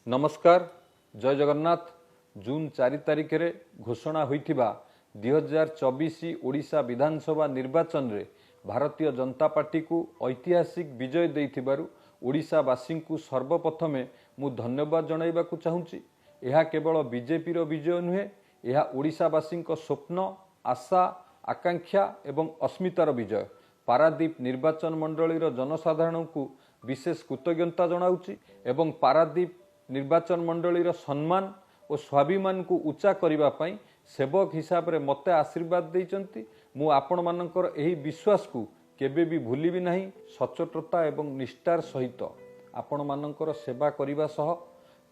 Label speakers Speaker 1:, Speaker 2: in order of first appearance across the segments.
Speaker 1: ନମସ୍କାର, ଜୟ ଜଗନ୍ନାଥ। ଜୁନ୍ 4 ତାରିଖରେ ଘୋଷଣା ହୋଇଥିବା 2024 ଓଡ଼ିଶା ବିଧାନସଭା ନିର୍ବାଚନରେ ଭାରତୀୟ ଜନତା ପାର୍ଟିକୁ ଐତିହାସିକ ବିଜୟ ଦେଇଥିବାରୁ ଓଡ଼ିଶାବାସୀଙ୍କୁ ସର୍ବପ୍ରଥମେ ମୁଁ ଧନ୍ୟବାଦ ଜଣାଇବାକୁ ଚାହୁଁଛି। ଏହା କେବଳ ବିଜେପିର ବିଜୟ ନୁହେଁ, ଏହା ଓଡ଼ିଶାବାସୀଙ୍କ ସ୍ୱପ୍ନ, ଆଶା, ଆକାଂକ୍ଷା ଏବଂ ଅସ୍ମିତାର ବିଜୟ। ପାରାଦୀପ ନିର୍ବାଚନ ମଣ୍ଡଳୀର ଜନସାଧାରଣଙ୍କୁ ବିଶେଷ କୃତଜ୍ଞତା ଜଣାଉଛି ଏବଂ ପାରାଦୀପ ନିର୍ବାଚନ ମଣ୍ଡଳୀର ସମ୍ମାନ ଓ ସ୍ୱାଭିମାନକୁ ଉଚ୍ଚା କରିବା ପାଇଁ ସେବକ ହିସାବରେ ମୋତେ ଆଶୀର୍ବାଦ ଦେଇଛନ୍ତି। ମୁଁ ଆପଣମାନଙ୍କର ଏହି ବିଶ୍ୱାସକୁ କେବେ ବି ଭୁଲିବି ନାହିଁ। ସଚୋଟତା ଏବଂ ନିଷ୍ଠାର ସହିତ ଆପଣମାନଙ୍କର ସେବା କରିବା ସହ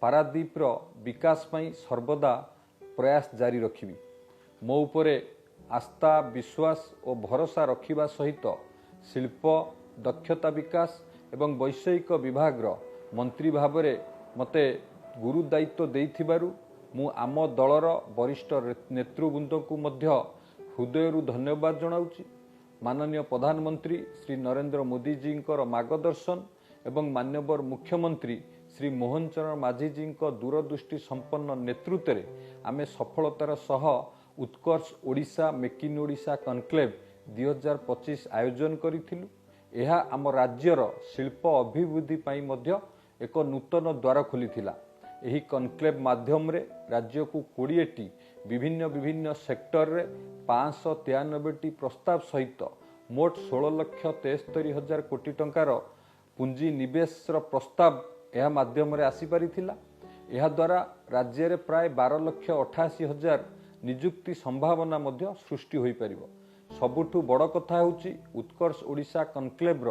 Speaker 1: ପାରାଦୀପର ବିକାଶ ପାଇଁ ସର୍ବଦା ପ୍ରୟାସ ଜାରି ରଖିବି। ମୋ ଉପରେ ଆସ୍ଥା, ବିଶ୍ୱାସ ଓ ଭରସା ରଖିବା ସହିତ ଶିଳ୍ପ, ଦକ୍ଷତା ବିକାଶ ଏବଂ ବୈଷୟିକ ବିଭାଗର ମନ୍ତ୍ରୀ ଭାବରେ ମୋତେ ଗୁରୁ ଦାୟିତ୍ୱ ଦେଇଥିବାରୁ ମୁଁ ଆମ ଦଳର ବରିଷ୍ଠ ନେତୃବୃନ୍ଦଙ୍କୁ ମଧ୍ୟ ହୃଦୟରୁ ଧନ୍ୟବାଦ ଜଣାଉଛି। ମାନନୀୟ ପ୍ରଧାନମନ୍ତ୍ରୀ ଶ୍ରୀ ନରେନ୍ଦ୍ର ମୋଦିଜୀଙ୍କର ମାର୍ଗଦର୍ଶନ ଏବଂ ମାନ୍ୟବର ମୁଖ୍ୟମନ୍ତ୍ରୀ ଶ୍ରୀ ମୋହନ ଚରଣ ମାଝୀଜୀଙ୍କ ଦୂରଦୃଷ୍ଟି ସମ୍ପନ୍ନ ନେତୃତ୍ୱରେ ଆମେ ସଫଳତାର ସହ Utkarsh Odisha, make in Odisha conclave 2025 ଆୟୋଜନ କରିଥିଲୁ। ଏହା ଆମ ରାଜ୍ୟର ଶିଳ୍ପ ଅଭିବୃଦ୍ଧି ପାଇଁ ମଧ୍ୟ ଏକ ନୂତନ ଦ୍ୱାର ଖୋଲିଥିଲା। ଏହି କନକ୍ଲେଭ୍ ମାଧ୍ୟମରେ ରାଜ୍ୟକୁ 20ଟି ବିଭିନ୍ନ ବିଭିନ୍ନ ସେକ୍ଟରରେ 593ଟି ପ୍ରସ୍ତାବ ସହିତ ମୋଟ 16,73,000 କୋଟି ଟଙ୍କାର ପୁଞ୍ଜି ନିବେଶର ପ୍ରସ୍ତାବ ଏହା ମାଧ୍ୟମରେ ଆସିପାରିଥିଲା। ଏହାଦ୍ୱାରା ରାଜ୍ୟରେ ପ୍ରାୟ 12,88,000 ନିଯୁକ୍ତି ସମ୍ଭାବନା ମଧ୍ୟ ସୃଷ୍ଟି ହୋଇପାରିବ। ସବୁଠୁ ବଡ଼ କଥା ହେଉଛି, ଉତ୍କର୍ଷ ଓଡ଼ିଶା କନକ୍ଲେଭର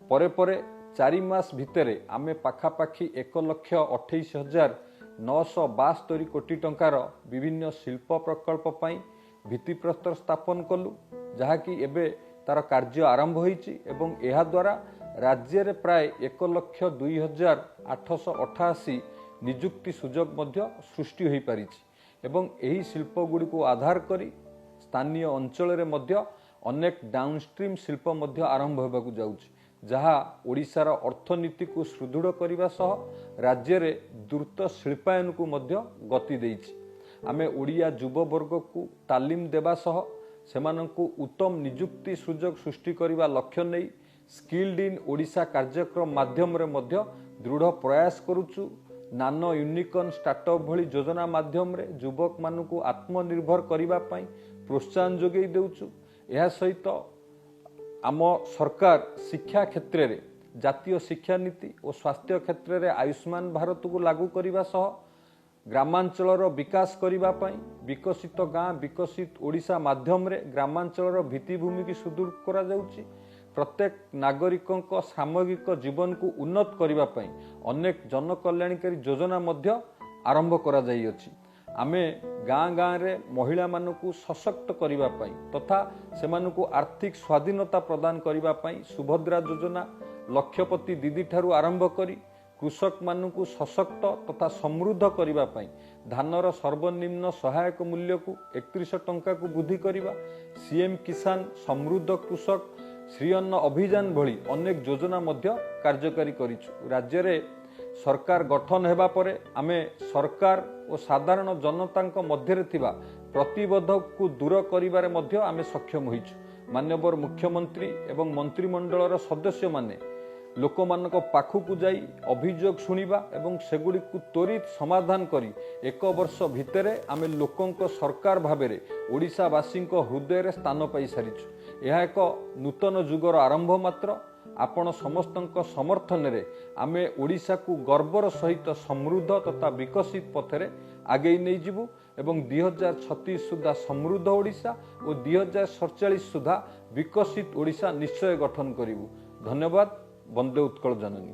Speaker 1: ପରେ ପରେ 4 ମାସ ଭିତରେ ଆମେ ପାଖାପାଖି 1,28,972 କୋଟି ଟଙ୍କାର ବିଭିନ୍ନ ଶିଳ୍ପ ପ୍ରକଳ୍ପ ପାଇଁ ଭିତ୍ତିପ୍ରସ୍ତର ସ୍ଥାପନ କଲୁ, ଯାହାକି ଏବେ ତାର କାର୍ଯ୍ୟ ଆରମ୍ଭ ହୋଇଛି ଏବଂ ଏହାଦ୍ୱାରା ରାଜ୍ୟରେ ପ୍ରାୟ 1,02,888 ନିଯୁକ୍ତି ସୁଯୋଗ ମଧ୍ୟ ସୃଷ୍ଟି ହୋଇପାରିଛି ଏବଂ ଏହି ଶିଳ୍ପଗୁଡ଼ିକୁ ଆଧାର କରି ସ୍ଥାନୀୟ ଅଞ୍ଚଳରେ ମଧ୍ୟ ଅନେକ ଡାଉନଷ୍ଟ୍ରିମ୍ ଶିଳ୍ପ ମଧ୍ୟ ଆରମ୍ଭ ହେବାକୁ ଯାଉଛି, ଯାହା ଓଡ଼ିଶାର ଅର୍ଥନୀତିକୁ ସୁଦୃଢ଼ କରିବା ସହ ରାଜ୍ୟରେ ଦ୍ରୁତ ଶିଳ୍ପାୟନକୁ ମଧ୍ୟ ଗତି ଦେଇଛି। ଆମେ ଓଡ଼ିଆ ଯୁବବର୍ଗକୁ ତାଲିମ ଦେବା ସହ ସେମାନଙ୍କୁ ଉତ୍ତମ ନିଯୁକ୍ତି ସୁଯୋଗ ସୃଷ୍ଟି କରିବା ଲକ୍ଷ୍ୟ ନେଇ ସ୍କିଲ୍ଡ ଇନ୍ ଓଡ଼ିଶା କାର୍ଯ୍ୟକ୍ରମ ମାଧ୍ୟମରେ ମଧ୍ୟ ଦୃଢ଼ ପ୍ରୟାସ କରୁଛୁ। ନାନୋ ୟୁନିକର୍ନ ଷ୍ଟାର୍ଟଅପ୍ ଭଳି ଯୋଜନା ମାଧ୍ୟମରେ ଯୁବକମାନଙ୍କୁ ଆତ୍ମନିର୍ଭର କରିବା ପାଇଁ ପ୍ରୋତ୍ସାହନ ଯୋଗାଇ ଦେଉଛୁ। ଏହା ସହିତ ଆମ ସରକାର ଶିକ୍ଷା କ୍ଷେତ୍ରରେ ଜାତୀୟ ଶିକ୍ଷାନୀତି ଓ ସ୍ୱାସ୍ଥ୍ୟ କ୍ଷେତ୍ରରେ ଆୟୁଷ୍ମାନ ଭାରତକୁ ଲାଗୁ କରିବା ସହ ଗ୍ରାମାଞ୍ଚଳର ବିକାଶ କରିବା ପାଇଁ ବିକଶିତ ଗାଁ, ବିକଶିତ ଓଡ଼ିଶା ମାଧ୍ୟମରେ ଗ୍ରାମାଞ୍ଚଳର ଭିତ୍ତିଭୂମିକୁ ସୁଦୃଢ଼ କରାଯାଉଛି। ପ୍ରତ୍ୟେକ ନାଗରିକଙ୍କ ସାମଗ୍ରିକ ଜୀବନକୁ ଉନ୍ନତ କରିବା ପାଇଁ ଅନେକ ଜନକଲ୍ୟାଣକାରୀ ଯୋଜନା ମଧ୍ୟ ଆରମ୍ଭ କରାଯାଇଅଛି। ଆମେ ଗାଁ ଗାଁରେ ମହିଳାମାନଙ୍କୁ ସଶକ୍ତ କରିବା ପାଇଁ ତଥା ସେମାନଙ୍କୁ ଆର୍ଥିକ ସ୍ୱାଧୀନତା ପ୍ରଦାନ କରିବା ପାଇଁ ସୁଭଦ୍ରା ଯୋଜନା, ଲକ୍ଷପତି ଦିଦି ଠାରୁ ଆରମ୍ଭ କରି କୃଷକମାନଙ୍କୁ ସଶକ୍ତ ତଥା ସମୃଦ୍ଧ କରିବା ପାଇଁ ଧାନର ସର୍ବନିମ୍ନ ସହାୟକ ମୂଲ୍ୟକୁ 3100 ଟଙ୍କାକୁ ବୃଦ୍ଧି କରିବା, ସିଏମ୍ କିଷାନ, ସମୃଦ୍ଧ କୃଷକ, ଶ୍ରୀଅନ୍ନ ଅଭିଯାନ ଭଳି ଅନେକ ଯୋଜନା ମଧ୍ୟ କାର୍ଯ୍ୟକାରୀ କରିଛୁ। ରାଜ୍ୟରେ ସରକାର ଗଠନ ହେବା ପରେ ଆମେ ସରକାର ଓ ସାଧାରଣ ଜନତାଙ୍କ ମଧ୍ୟରେ ଥିବା ପ୍ରତିବନ୍ଧକକୁ ଦୂର କରିବାରେ ମଧ୍ୟ ଆମେ ସକ୍ଷମ ହୋଇଛୁ। ମାନ୍ୟବର ମୁଖ୍ୟମନ୍ତ୍ରୀ ଏବଂ ମନ୍ତ୍ରିମଣ୍ଡଳର ସଦସ୍ୟମାନେ ଲୋକମାନଙ୍କ ପାଖକୁ ଯାଇ ଅଭିଯୋଗ ଶୁଣିବା ଏବଂ ସେଗୁଡ଼ିକୁ ତ୍ୱରିତ ସମାଧାନ କରି ଏକ ବର୍ଷ ଭିତରେ ଆମେ ଲୋକଙ୍କ ସରକାର ଭାବରେ ଓଡ଼ିଶାବାସୀଙ୍କ ହୃଦୟରେ ସ୍ଥାନ ପାଇସାରିଛୁ। ଏହା ଏକ ନୂତନ ଯୁଗର ଆରମ୍ଭ ମାତ୍ର। ଆପଣ ସମସ୍ତଙ୍କ ସମର୍ଥନରେ ଆମେ ଓଡ଼ିଶାକୁ ଗର୍ବର ସହିତ ସମୃଦ୍ଧ ତଥା ବିକଶିତ ପଥରେ ଆଗେଇ ନେଇଯିବୁ ଏବଂ 2036 ସୁଦ୍ଧା ସମୃଦ୍ଧ ଓଡ଼ିଶା ଓ 2047 ସୁଦ୍ଧା ବିକଶିତ ଓଡ଼ିଶା ନିଶ୍ଚୟ ଗଠନ କରିବୁ। ଧନ୍ୟବାଦ। ବନ୍ଦେ ଉତ୍କଳ ଜନନୀ।